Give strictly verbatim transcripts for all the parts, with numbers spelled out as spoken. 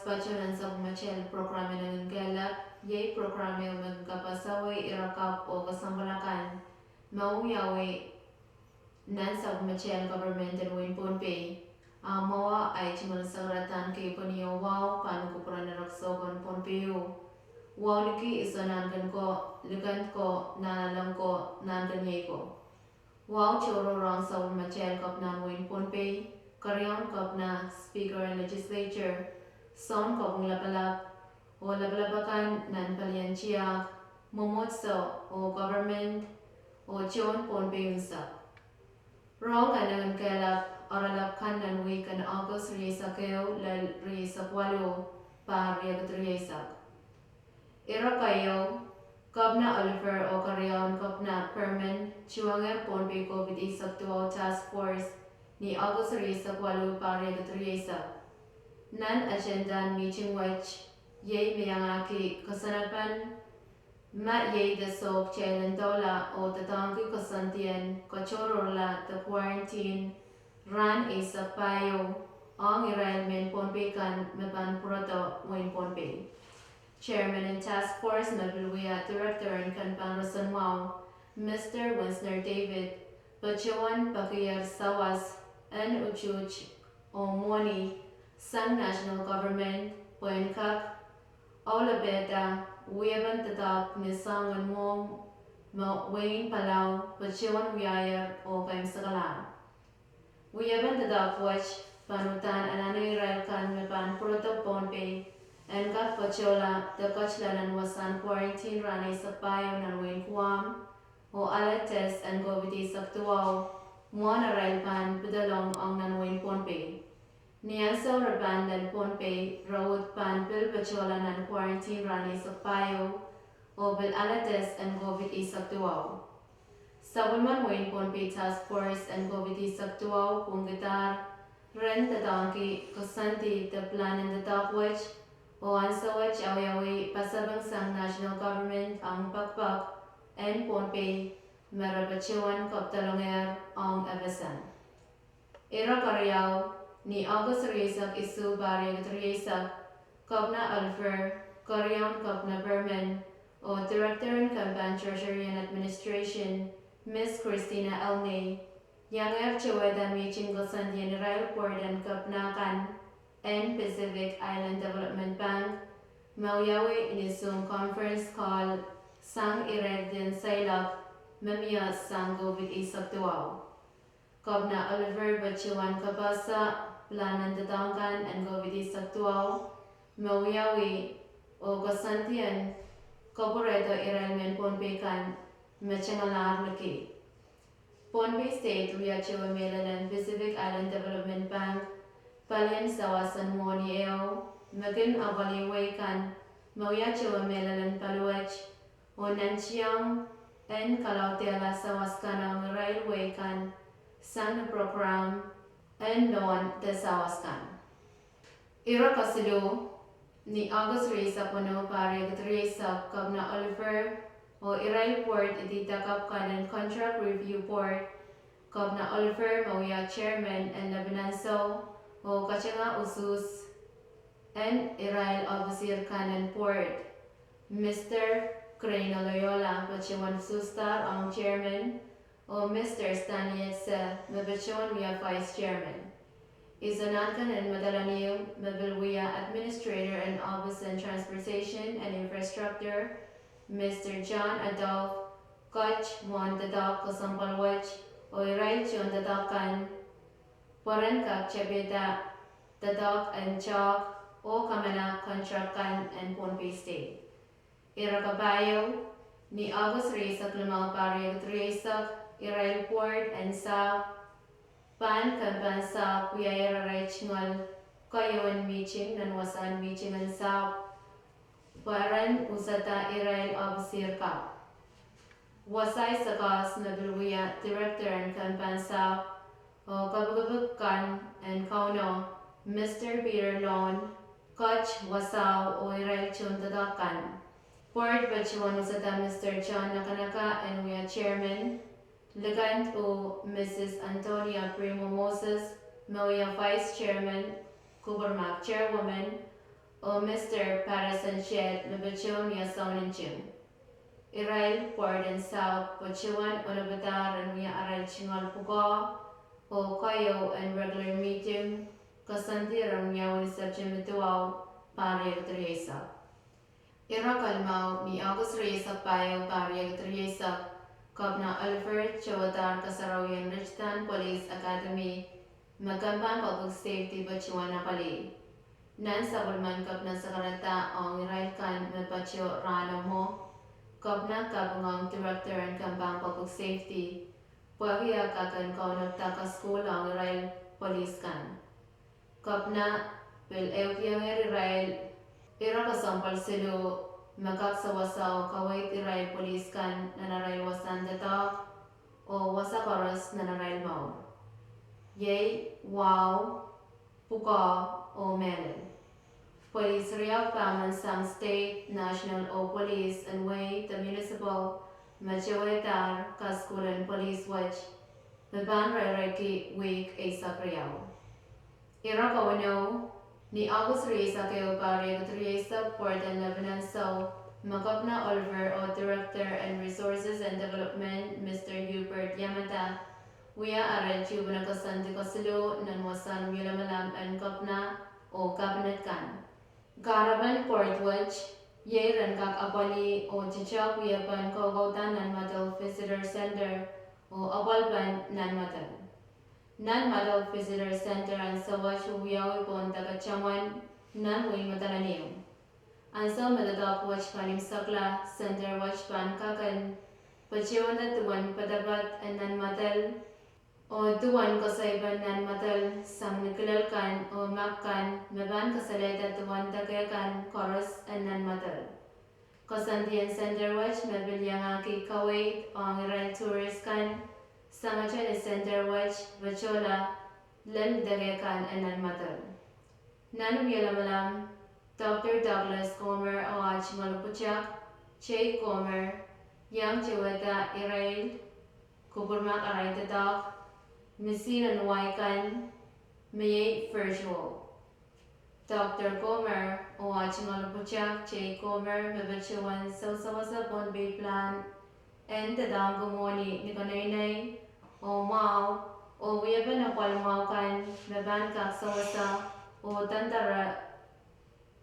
Pato nan sapwellimatail prokram en Enginkehlap, iei prokram ehu me kin kapwasawih ire kapw oh kesempwal akan me wiawi nan sapwellimatail koperment en wehin Pohnpei. A mwahu ahi tungoal sakaradahn keipweni oh wahu pahn kupwuren erekiso kan Pohnpei o. Wauneki iso nahnken ko, likend ko, nanleng ko, nahnken iei ko. Wahu tohrohr ong sapwellimatail Kepina en wehin Pohnpei, Keriaun Kepina, Speaker en Legislature, Sounkopwung Lapalap, oh lapalap akan nan palien tiahk, mwomwohdiso, oh koperment, oh tohn Pohnpei unsek. Rohng en Enginkehlap oaralap kan nan wihk en August rieisek ehu lel rieisek waluh, pahr riekid rieisek. Ire keieu, Kepina Oliver oh Keriaun Kepina Perman tuwengehr Pohnpei COVID eisek duwau task force ni August rieisek waluh, pahr riekid rieisek. Nan agenda en mihting wet, iei me iangahki koasoanehdi ma iei de soh kitail en doula oh doadoahngki koasoandien katohrohrla de quarantine rahn eisek pahieu ong irail mehn Pohnpei kan me pahn pwurodo wehin Pohnpei. Chairman en task force me pil wia Director en Kempen Roson Mwahu, Mister Winsner David, patohwan pekier sawas en utuht oh mwohni sang national government pwehn kak oulopehda wiepen doadoahk ni soangen mwohmw me wehin Palau patohwan wiahier oh keimwseklahn. Wiepen doadoahk wet pahn uhdahn anahne irail kan me pahn pwurodo Pohnpei en kak patohla de ketla nan wasahn quarantine rahn eisek pahieu nan wehin Guam, oh ale test en COVID eisek duwau mwohn arail pahn pidelong ong nan wehin Pohnpei. Ni ansou re pahn lel Pohnpei, re uhd pahn pil patohla nan quarantine rahn eisek pahieu, oh pil ale test en COVID eisek duwau. Sapwellimen wehin Pohnpei task force en COVID eisek duwau pwungkidahr ren doadoahngki koasoandi de pilahn en doadoahk wet, oh ansou wet awiawi pasapeng sang national government ong pekipek en Pohnpei me re patohwan kapidolongehr ong FSM. Ire keriau, ni August rieisek isuh, pahr riekid rieisek, Kepina Oliver, Keriaun Kepina Perman, oh Director en Kempen Treasury and Administration, Miss Christina Elney, iangehr towehda mihting koasoandien irail board en kepina kan en Pacific Island Development Bank me wiawi ni Zoom conference call sang irair en seiloak me mie sang COVID eisek duwau. Kepina Oliver patohwan kapwaiada pilahn en doadoahk kan en COVID eisek duwau me wiawi oh koasoandien kapwurehdo irail mehn Pohnpei kan me tengelahr liki. Pohnpei State wia towe mehlel en Pacific Island Development Bank palien sawas en mwohni ehu me kin apwalih wehi kan me wia towe mehlel en paliwet, oh nantihong en kalaudehla sawas kan ong irail wehi kan sang ni prokram en loan de sawas kan. Ire kesiluh, ni August rieisek weneu, pahr riekid rieisek, Kepina Oliver oh irail board ididakapw kan en Contract Review Board, Kepina Oliver me wia chairman en lepin ansou oh katanga usuhs en irail ohpisier kan en board, Mister Crane Loyola patohwan usuhsdahr ong chairman, oh Mister Stanley Etse me patohwan wia vice chairman. Iso nahnken en medal en ehu me pil wia Administrator en Office en Transportation and Infrastructure, Mister John Adolph, ket mwohn doadoahk kesempwal wet, oh irail tohn doadoahk kan pwe ren kak tepida doadoahk en tehk oh kamana contract kan en Pohnpei State. Ire kapahieu, ni August rieisek limau, pahr riekid rieisek, irail board en sahpw pahn kempen sahpw wiahier arail tungoal keieun mihting nan wasahn mihting en sahpw pwe ren usada irail ohpisier kapw. Wasa Isekos me pil wia Director en Kempen Sahpw oh Kepikipik kan en Kauno, Mister Peter Lon, ket, wasao oh irail tohn doadoahk kan. Board patohwan usada Mister John Nakanaka en wia chairman, likend oh Missus Antonia Primo Moses me wia vice chairman, kupwurmahk chairwoman, oh Mister Patterson Shedd me patohwan wia soun nting. Irail pwoaid en South patohwan onopadahr en wia arail tungoal pwukoa oh keieu en regular meeting koasoandi ren wiawi ni September duwau, pahr riekid rieisek. Ire kelimau ni August rieisek pahieu, pahr riekid rieisek, Kepina Oliver towehdahr kasarawien Richtown Police Academy me kempahn Public Safety patohwan apwalih. Nan sapwellimen Kepina sakarada ong irail kan me patoh rahno mwo, Kepina kaping ong Director en kempahn Public Safety pwehki eh kak en kaunopda kasukuhl ong irail polis kan. Kepina pil ehukiongehr irail ire kesempwal siluh me kak sewese oh kaweid irail polis kan nan arail wasahn doadoahk oh wasa koaros nan arail mour, iei wahu, pwukoa, oh mehlel. Polis riau pahmen sang state, national oh polis en wehi de municipal me towehdahr kasukuhl en polis wet me pahn reireki wihk eisek riau. Ire kaweno, ni August rieisek ehu, pahr riekid rieisek, pwoaid en Lebanon South me Kepina Oliver oh Director en Resources and Development, Mister Hubert Yamada, wia arail tuhpene koasoandi kesiluh nan wasahn wielamalam en Kepina oh Cabinet kan. Kahrepen pwoaid wet iei ren kak apwalih oh tiahk wiepen kokoudahn Nan Madal Visitor Center oh apwalipen Nan Madal. Nan Madal Visitor Center ansou wet wiawi pohn deke tamwen nan wehi Madolenihmw. Ansou me doadoahk wet pahn imwisekla, center wet pahn kak en patohwanda duwen poadopoad en Nan Madal oh duwen koasoipen Nan Madal sang ni kilel kan oh map kan me pahn kasalehda duwen deke kan koaros en Nan Madal. Koasoandi en center wet me pil iangahki kaweid ong irail tourist kan sangete ni center wet patohla lel deke kan en Nan Madal. Nan wielamalam, Doctor Douglas Comer oh ah tungoal pwutak, Jay Comer, iang towehda irail kupwurmahk arail doadoahk misihn en wai kan me iei virtual. Doctor Comer oh ah tungoal pwutak, Jay Comer, me patohwan sewesewese Pohnpei Plan en doadoahngki mwohni ni keneinei oh mwahu oh wiepen apwal mwahu kan me pahn kak sewese oh dendere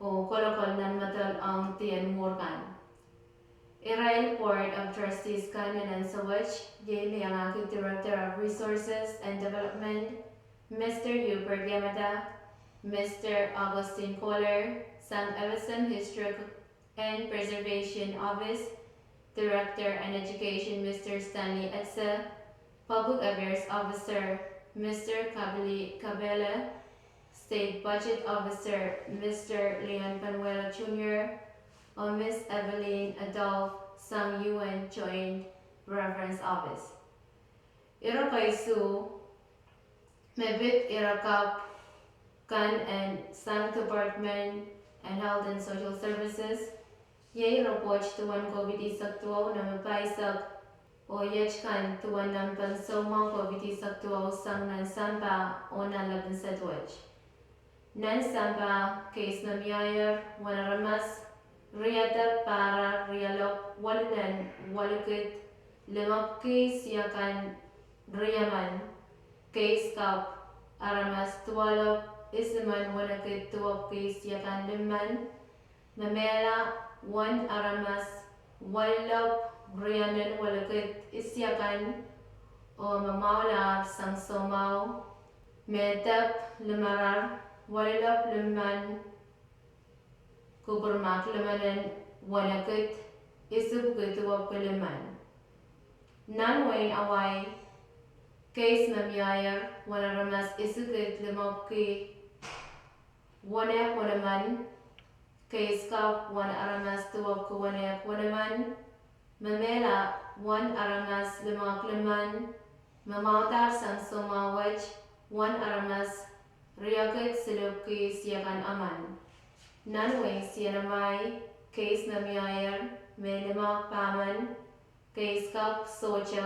oh kolokol Nan Madal ong dien mwuhr kan. Irail Board of Trustees kan en ansou wet, iei me iangahki Director of Resources and Development, Mister Hubert Yamada, Mister Augustine Kohler sang F S M History and Preservation Office, Director en Education, Mister Stanley Etsa, Public Affairs Officer, Mister Kabili Kabele, State Budget Officer, Mister Leon Panuelo Junior, oh Miss Evelyn Adolph sang U N Joint Reference Office. Ire keisuh me pid ire kapw kan en sang Department en Health and Social Services, iei report duwen COVID eisek duwau, nempe pahisek, oh iet kan duwen nempen soumwahu COVID eisek duwau sang nan sampah oh nan lepin sed wet. Nan sampah, keis me mieier wen aramas riedep pahr rielopw welinen welikid limepwiki siakan riemen. Keis kapw, aramas duwelopw isimen wenekid duwepwiki siakan limmen. Me mehla, wen aramas welilopw riemen welikid isiakan, oh me mwahulahr sang soumwahu. Me dep limarar, welilopw limmen, kupwurmahk limenen wenekid, isipwiki duwepwiki limmen. Nan wehin Hawaii, keis me mieier wen aramas isikid limepwiki wenehk wenemen. Keis kapw, wen aramas duwepwiki wenehk wenemen. Me mehla, wen aramas limehk limmen. Me mwahulahr sang soumwahu wet, wen aramas riekid silipwiki siakan emen. Nan wehin C N M I, keis me mieier me limehk pahmen. Keis kapw, sohte.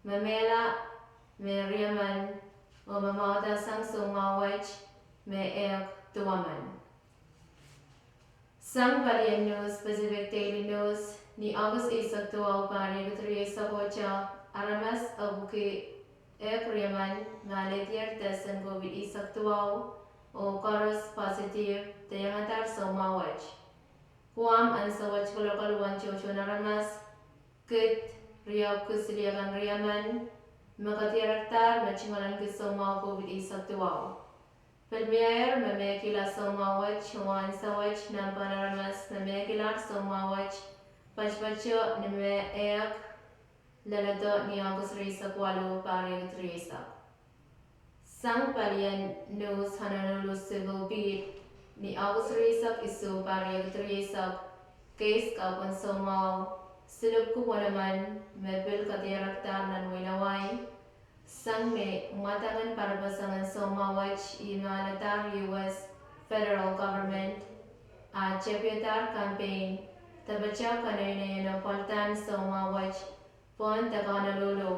Me mehla, me riemen. Oh me mwahulahr sang soumwahu wet, me ehk duwemen. Sang palien news, Pacific Daily News, ni August eisek duwau, pahr riekid rieisek oh tep, aramas epwiki ehk riemen me alehdier test en COVID eisek duwau, oh koaros positive de iangadahr soumwahu wet. Guam ansou wet kolokol uwen tohtohn aramas kid riepwiki silihakan riemen me kadiarekdahr me tungoalenki soumwahu COVID eisek duwau. Pil miehier me mehkihla soumwahu wet oh ansou wet nempehn aramas me mehkihlahr soumwahu wet poatopoato ni me ehk leledo ni August rieisek waluh, pahr riekid rieisek. Sang palien news, Honolulu Civil Beat, ni August rieisek isuh, pahr riekid rieisek, keis kapw en soumwahu silipwiki wenemen me pil kadiarekdahr nan wehin Hawaii. Sang me mwadang en parapasangen soumwahu wet ih me aladahr U S federal government ah tepiadahr campaign de patoh kanoinoi en apwaldan soumwahu wet pohn deke Honolulu,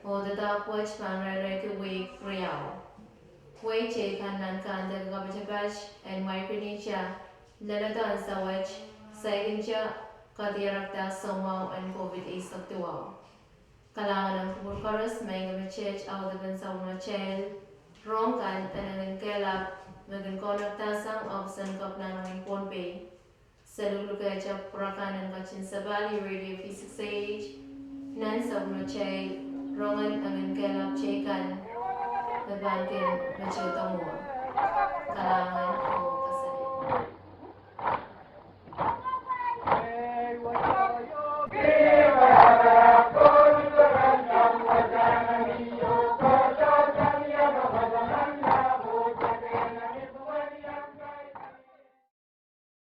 oh doadoahk wet pahn reireki wihk riau. Wehi teikan nan kandeke kapatapat en Micronesia leledo ansou wet, saikinte kadiarekda soumwahu en COVID eisek duwau. Kalahngan ong kupwur koaros me kin mehteiet audepen sapwellimatail rohng kan en Enginkehlap me kin kaunopada sang ohpis en Kepina en wehin Pohnpei. Se luhlukehte kupwur akan en ketin sapahl Radio V six eight nan sapwellimatail rongen Enginkehlap teikan me pahn kin mehteidohng uhk. Kalahngan oh